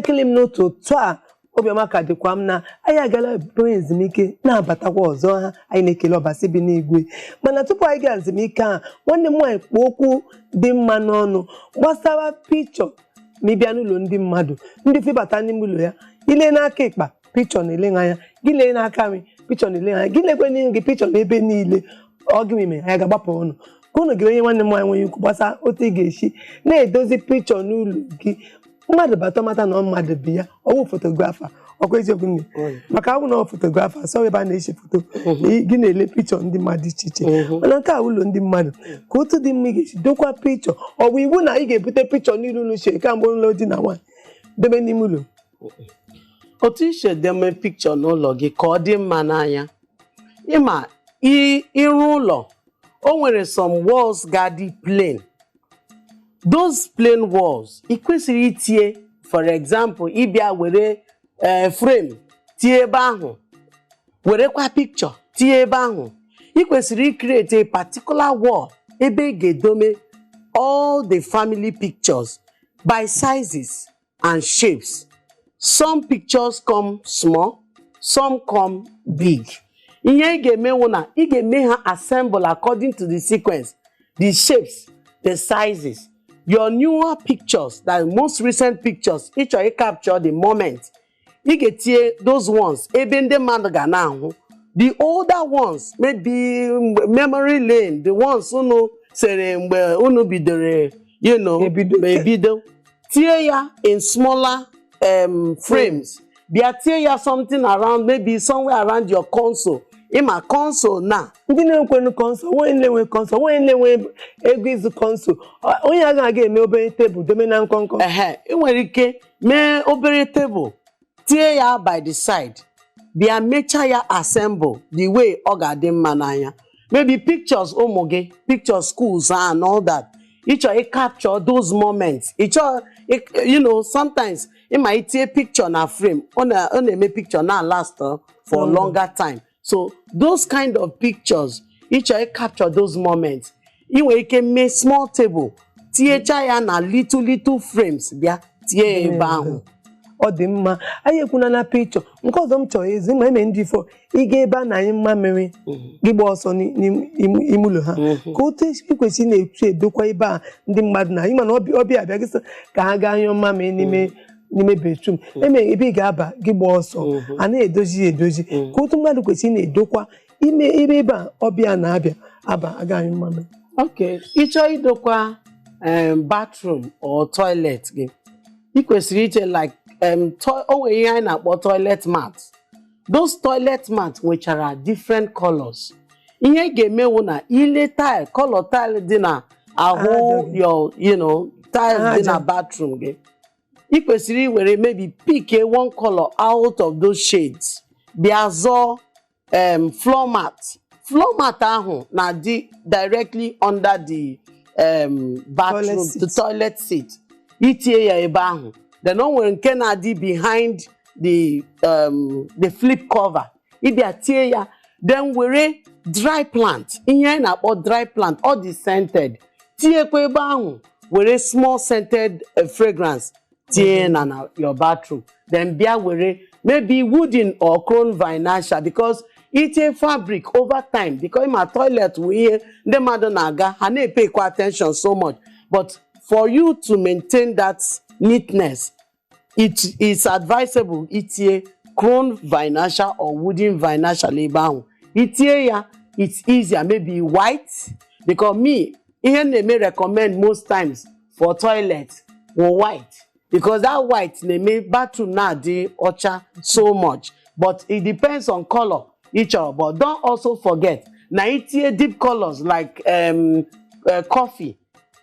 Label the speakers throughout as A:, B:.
A: Na-ekele m n'otu otu a, obiọma ka dịkwa m na anyị agala bụrụ ezumike, na-abatakwa ọzọ. Ha anyị na-ekele Ọbasi bi n'igwe. Mana tupu anyị gaa ezumike a, nwanne m nwaanyị kpọọ okwu dị mma n'ọnụ gbasara picture. Ma ị bịa n'ụlọ ndị mmadụ, ndị fibata n'ime ụlọ ya, ile n'aka ịkpa, picture na-ele ha anya gị, lee n'aka nri, picture na-ele ha anya gị, lekwe n'ihu gị, picture n'ebe niile. Ọ gịnị mere anyị ga-agbapụ ọnụ ka unu gere onye nwanne m nwaanyị nwere ikwu gbasara otu ị ga-esi na-edozi picture n'ụlọ gị, mmadụ bata mata na ọ mmadụ bi ya, ọwụ photographer. Ọkwa eziokwu, nne? Maka awụ na ọ photographer sọ ebe a na-ese foto gị na-ele picture ndị mmadụ iche iche, mana nke a ụlọ ndị mmadụ, ka otu dị mma ị ga-esi dokwa picture. Ọ bụ iwu na ị ga-ebute picture n'ilu ụlọ chie kamgbe ụlọ di na nwaanyị debe n'ime ụlọ?
B: Otu isi edeme picture n'ụlọ gị ka ọ dị mma n'anya, ịma ịrụ ụlọ, o nwere some walls ga-adị plain. Those plain walls, ị kwesịrị itinye, for example, ịbịa were frame tinye ebe ahụ, werekwa picture tinye ebe ahụ. Ị kwesịrị icreate a particular wall ebe ị ga-edome all the family pictures by sizes and shapes. Some pictures come small, some come big. Ihe ị ga-emenwu na ị ga-eme ha assemble according to the sequence, the shapes, the sizes. Your newer pictures, the most recent pictures ị chọrọ capture the moment, ị ga-etinye those ones ebe ndị mmadụ ga na-ahụ. The older ones, maybe memory lane, the ones unu sere mgbe unu bidoro
A: Ebido.
B: Ebido tie ya in smaller frames, bịa tie ya something around, maybe somewhere around your console. Ịma console na
A: Ndị na-enwekwanụ console, onye na-enwe console, onye na-enwe ego ịzụ console, onye agaghị aga eme obere tebụl dome na nkọnkọ.
B: Ehe, ị nwere ike mee obere tebụl, tie ya by the side, bịa mechaa ya assemble the way ọ ga-adị mma n'anya. Maybe pictures ụmụ gị, pictures schools and all that, ị chọrọ ị capture those moments, ị chọrọ sometimes ịma itinye picture na frame, ọ na-eme picture na last for
A: Longer.
B: longer time. So those kind of pictures, ị chọrọ ị capture those moments, ị nwere ike mee small table, tinyecha ya na little little frames, bịa tinye ya ebe ahụ.
A: Ọ dị mma. Anyị ekwuna na picture. Nke ọzọ m chọrọ ịzụ, ịma ime ndị ifo ịga ebe a na-anyị mmamịrị gị gba ọsọ n'ime ụlọ ha, ka otu ị kwesịrị na-etu edokwa ebe a ndị mmadụ na ịma na ọbịa abịa gị sị ka ha gaa nyụọ mmamịrị n'ime bedroom, eme ebe ị ga-aba gị gba ọsọ, a na-edozi ya edozi, ka otu mmadụ kwesịrị na-edokwa ime ebe a ọbịa na-abịa aba aga anyụ mmamịrị.
B: Okay, ị chọọ idokwa bathroom or toilet gị, ị kwesịrị iche like o nwere ihe anyị na-akpọ toilet mat. Those toilet mat nwechara different colors. Ihe ị ga-emewu na ile tile, color tile dị na ahụ
A: Aja gị.
B: your tile dị na
A: Aja.
B: bathroom gị, ị kwesịrị iwere maybe pick a one color out of those shades, bịa zọọ floor mat. Floor mat ahụ na-adị directly under the bathroom
A: Toilet seat.
B: The toilet seat, itinye ya ebe ahụ. Then o nwere nke na-adị behind the flip cover, ịbịa tie ya. Then were dry plant, ihe anyị na-akpọ dry plant, ọ dị scented, tinyekwa ebe ahụ. Were small scented fragrance tinye na your bathroom. Then bịa were maybe wooden or chrome vinyl, because itinye fabric over time, because ma toilet wụ ihe ndị mmadụ na-aga, ha na-epekwa attention so much. But for you to maintain that neatness, it is advisable itinye chrome vinyl or wooden vinyl ebe ahụ. Itinye ya, it's easier. Maybe white, because me, ihe m na-eme recommend most times for toilet wụ white, because that white na-eme bathroom na-adị ọcha so much. But it depends on color ị chọrọ. But don't also forget na itinye deep colors like coffee,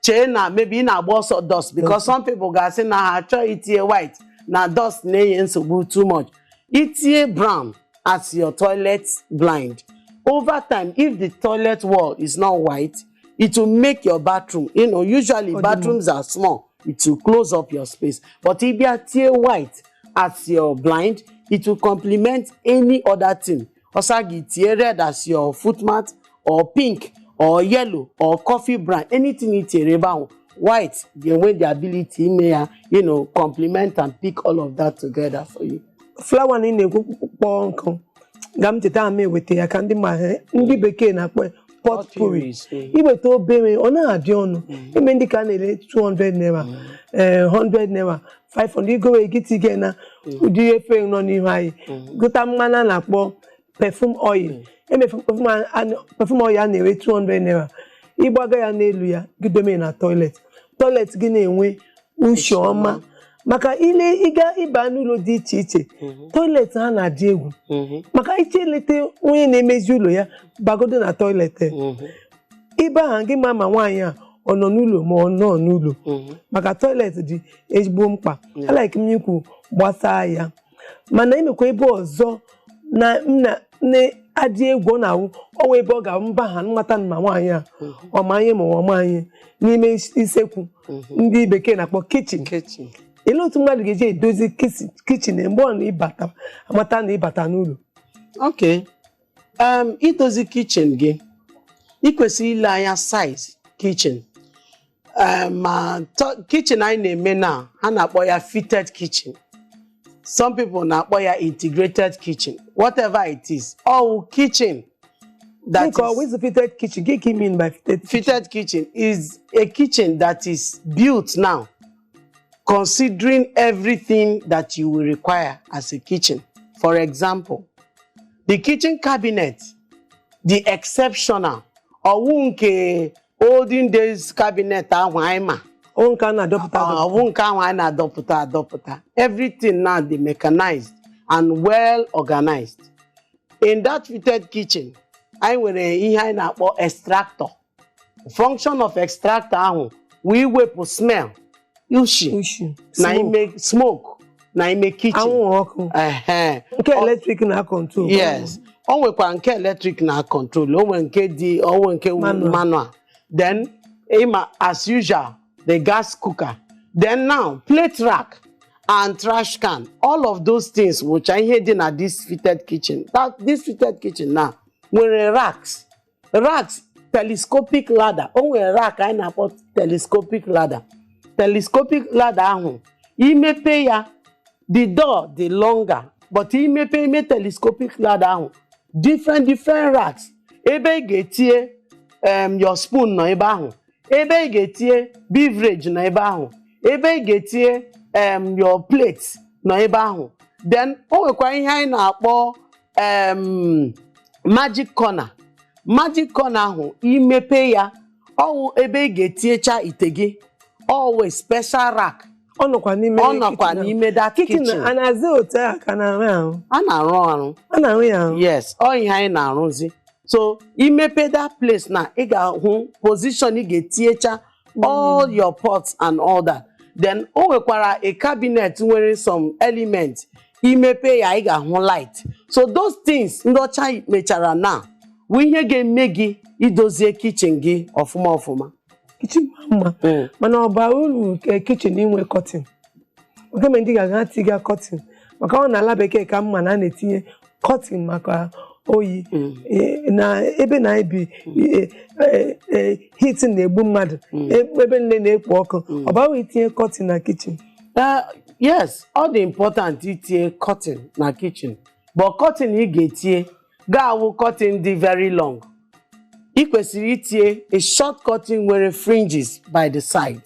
B: chee na maybe ị na-agba ọsọ dust, because some people ga-asị na ha achọghị itinye white, na dust na-enye nsogbu too much. Itinye brown as your toilet blind, over time, if the toilet wall is not white, it will make your bathroom, usually
A: Ọ dị mma.
B: bathrooms are small, it will close up your space. But if you tie white as your blind, it will complement any other thing. Ọsa gị tie red as your footmat, or pink or yellow or coffee brown, anything i tinyere ebe ahụ White ga-enwe the ability ime ya, complement and pick all of that together for you.
A: Flower na ị na-ekwu kpọọ nkụ ga m cheta ama eweta ya ka ndị ma ndị bekee na-akpọ ya potpourri. Iweta obere, ọ naghị adị ọnụ ime ndị ka a na-ere 200 naira, ee, 100 naira, 500. Igowe gị tige na ụdị efe nọ n'ihu anyị. Gụta mmanụ a na-akpọ perfume oil, eme perfume oil a na-ere 200 naira. Ịgbaga ya n'elu ya, gị dome na toilet, toilet gị na-enwe ushi ọma. Maka ile ịga ịba n'ụlọ dị iche iche, toilet ha na-adị egwu. Maka iche eleta onye na-emezi ụlọ ya, bagodo na toilet ibe ahụ, gị ma nwaanyị a ọ nọ n'ụlọ ma ọ nọ n'ụlọ. Maka toilet dị ezigbo mkpa. Alike m ikwu gbasaa ya, mana emekwa ebe ọzọ na na-adị egwu, ọ na-awụ ọnwa ebe ọ ga mba ha nwata ma nwaanyị a ọ ma anyị ma ọ ma anyị n'ime isekwu ndị bekee na-akpọ kitchen.
B: Kitchen.
A: Elee otu mmadụ ga-eji edozi kitchen mgbe ọ na ịbata amata na ịbata n'ụlọ?
B: Okay, idozi kitchen gị, ị kwesịrị ile anya size kitchen. Ma kitchen anyị na-eme na ha na-akpọ ya fitted kitchen, some people na-akpọ ya integrated kitchen, whatever it is, all kitchen that
A: Nke ọ
B: is
A: is fitted kitchen, gịnị ka you mean by fitted kitchen?
B: Fitted kitchen is a kitchen that is built now considering everything that you will require as a kitchen. For example, the kitchen cabinet, the exceptional, ọwụ nke olden days cabinet ahụ anyị ma.
A: Ọ nke a na-adọpụta adọpụta.
B: Ọwụ nke ahụ anyị na-adọpụta adọpụta. Everything now dị mechanized and well organized. In that fitted kitchen, anyị nwere ihe anyị na-akpọ extractor. Function of extractor ahụ wee iwepụ smell, ushi
A: ushi
B: na
A: smoke,
B: ime smoke na ime kitchen.
A: Anwụrụ ọkụ.
B: Ehe.
A: Nke electric na control.
B: Yes, o nwekwara nke electric na control, o nwere nke dị, o nwere nke
A: manual.
B: Manual. Then ịma, as usual, the gas cooker, then now plate rack and trash can, all of those things wụcha ihe dị na this fitted kitchen. That this fitted kitchen now nwere racks, telescopic ladder. O nwere rack anyị na-akpọ telescopic ladder. Telescopic ladder ahụ, imepe ya, the door dị longer, but imepe ime telescopic ladder ahụ, different different racks, ebe ị ga-etinye your spoon nọ ebe ahụ, ebe ị ga-etinye beverage nọ ebe ahụ, ebe ị ga-etinye your plate nọ ebe ahụ. Then o nwekwa ihe anyị na-akpọ magic corner. Magic corner ahụ, imepe ya, ọwụ ebe ị ga-etinyecha ite gị, always special rack.
A: Ọ nọkwa n'ime
B: Ọ nọkwa
A: kitchen ahụ.
B: N'ime that
A: kitchen.
B: Kitchen.
A: A na-aza otu ahụ ka na-arụ ahụ?
B: A na-arụ arụ.
A: A na-arụ ya ahụ.
B: Yes, ọ ihe anyị na-arụzi. So imepe that place na ị ga-ahụ position ị ga-etinyecha all your pots and all that. Then o nwekwara a cabinet nwere some element, imepe ya, ị ga-ahụ light. So those things ndị ọcha mechara na bụ ihe ga-eme gị idozie kitchen gị ọfụma ọfụma.
A: Kitchen ma mma, mana ọ bara uru nke kitchen inwe curtain? Oge mgbe ndị ga-aga tiga curtain, maka ọ na ala bekee ka mma na a na-etinye curtain maka oyi. Na ebe na ebi heat na-egbu mmadụ, ebe niile na-ekpo ọkụ, ọ bara uru itinye curtain na kitchen?
B: Yes, ọ dị important itinye curtain na kitchen, but curtain ị ga-etinye ga-awụ curtain dị very long. Ị kwesịrị itinye a short curtain nwere fringes by the side,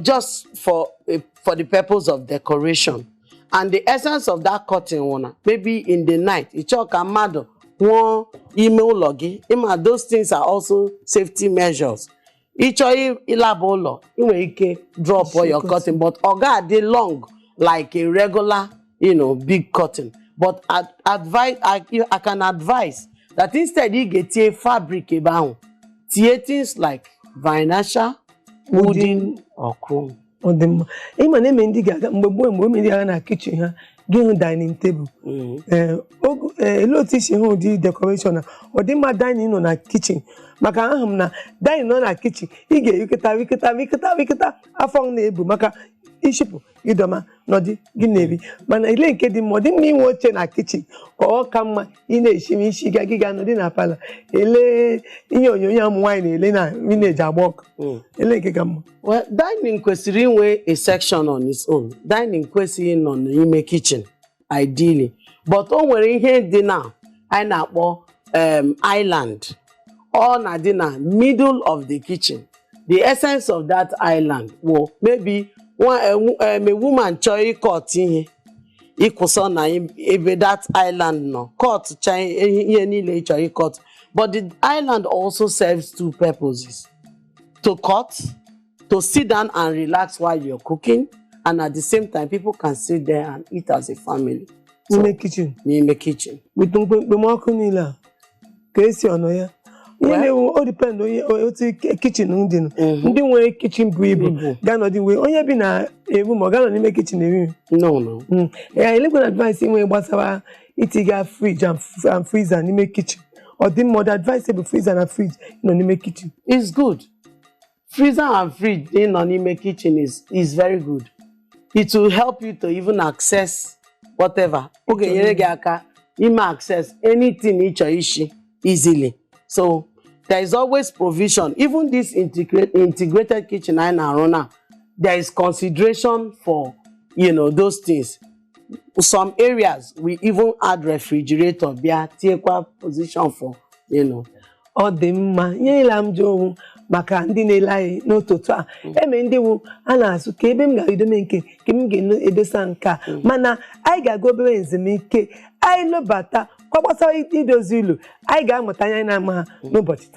B: just for the purpose of decoration. And the essence of that curtain wụ na maybe in the night, ị chọọ ka mmadụ nwụọ ime ụlọ gị. Ịma, those things are also safety measures. Ị chọọ ịlaba ụlọ, ị nwere ike drop all your curtain, but ọ ga-adị long like a regular big curtain. But advise I can advise that instead ị ga-etinye fabric ebe ahụ, tinye things like vinyl, wooden or chrome.
A: Ọ dị mma. Ịma na eme ndị ga-aga mgbe gboo, mgbe eme ndị ga-aga na kitchen ha, gị hụ dining table. Ee, olee otu isi hụ ụdị decoration a? Ọ dị mma dining nọ na kitchen? Maka ahụ m na dining nọ na kitchen, ị ga-erikọta rikọta rikọta rikọta, afọ m na-ebu maka Ishipụ ịdọma nọdị gị na-eri. Mana ile nke dị mma, ọ dị mma inwe oche na kitchen, ka ọ ka mma ị na-esi ma isi ga gị ga-anọdị na parlour ele ihe onyonyo ụmụ nwaanyị na-ele na ị na-eji agba ọkụ? Ele nke ka mma?
B: Well, dining kwesịrị inwe a section on its own. Dining kwesịrị ịnọ n'ime kitchen ideally, but o nwere ihe dị na anyị na-akpọ island. Ọ na-adị na middle of the kitchen. The essence of that island bụ maybe a woman chọọ ịcut ihe, ịkwụsọ na ebe that island nọ, cut cha ihe niile ị chọrọ ịcut. But the island also serves two purposes: to cut, to sit down and relax while you're cooking, and at the same time people can sit there and eat as a family. So,
A: n'ime kitchen?
B: N'ime kitchen.
A: With mkpemọkụ niile a ka esi ọnọ ya ihe na-ewu, o depend onye otu kitchen dị nụ. Ndị nwere kitchen bụ ibu
B: Ibu.
A: ga-anọdị nwe onye bi na ebu ma ọ ga-anọ n'ime kitchen eri nri.
B: No.
A: Ya elekwana advice inwe gbasara itiga fridge and freezer n'ime kitchen, ọ dị mma? Ọ dị advisable, freezer na fridge nọ n'ime kitchen?
B: It's good. Freezer and fridge ịnọ n'ime kitchen is very good. It will help you to even access whatever. Ọ ga-enyere gị aka ime access anything ị chọrọ ishi easily. So there is always provision. Even this integrated kitchen anyị na-arụ now, there is consideration for those things. Some areas we even add refrigerator, bịa tinyekwa position for.
A: Ọ dị mma. Ihe niile m ji owu maka ndị na-ele anyị n'ụtụtụ a, eme ndị wu a na-asụ ka ebe m ga-edome nke ka m ga-edosa nke a. Mana anyị ga-aga obere ezumike. Anyị lụbata kwa gbasara idozi ụlọ, anyị ga-amụta anya anyị na-ama ha n'ụbọchị taa.